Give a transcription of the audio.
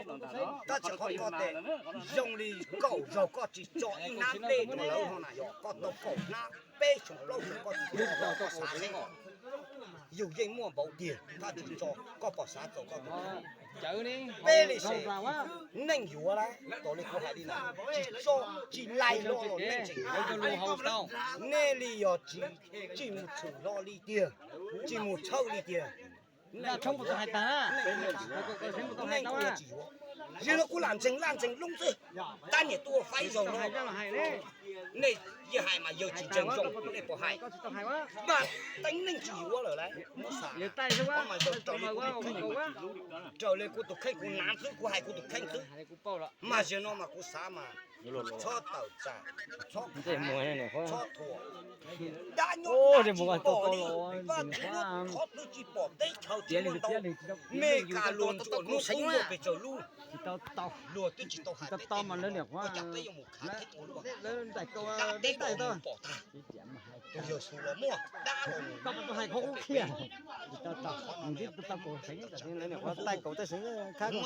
Koj tsis qhov koj tes zoo li kaum zaug koj tsis tso ib hnab dej rau lawv no na, yog koj tau kaum hnab peb xyoo plaub xyoo koj tsis tso, koj xav seb yus yeej muaj npaum tiag, koj tsis tso, koj pom xav txaus koj tus kheej. Peb li se neej yuav lawm, raws li kuv hais li na, tsis tso, tsis laij lo los neej tseem yuav. Nej li yog tsis, tsis mus tshwm hlo li tiag, tsis mus txhawj li tiag. Neej kuj tsis yuav. Yog no kuv lam ntseeg laj ntseeg lub xwb, tab niam tuaj faib zaug no. Nej yeej hais mas yawg tsis ntseeg zoo, nej puas hais? Mas teeb neej tsis yuav lawm lauj, muab xav. Mas yog raws li kuv tus kheej, raws li kuv tus kheej kuv nav xwb, kuv hais kuv tus kheej xwb. Mas yog no mas kuv xav mas txhob tawm tsam, txhob khav, txhob thuam. Dab nyob dab tsis pom li, Vaj Tswv qhov twg tsis pom teb chaws tsis muaj ntau. Meskas luag ntsuam hnub qub luag pes tsawg lub, luag twb tsis tau hais peb teb mus, ua cas peb yuav mus khav thiab tua luaj? Dab teb los mus pom tag, tus yawg Xus los muaj, dab los mus pom.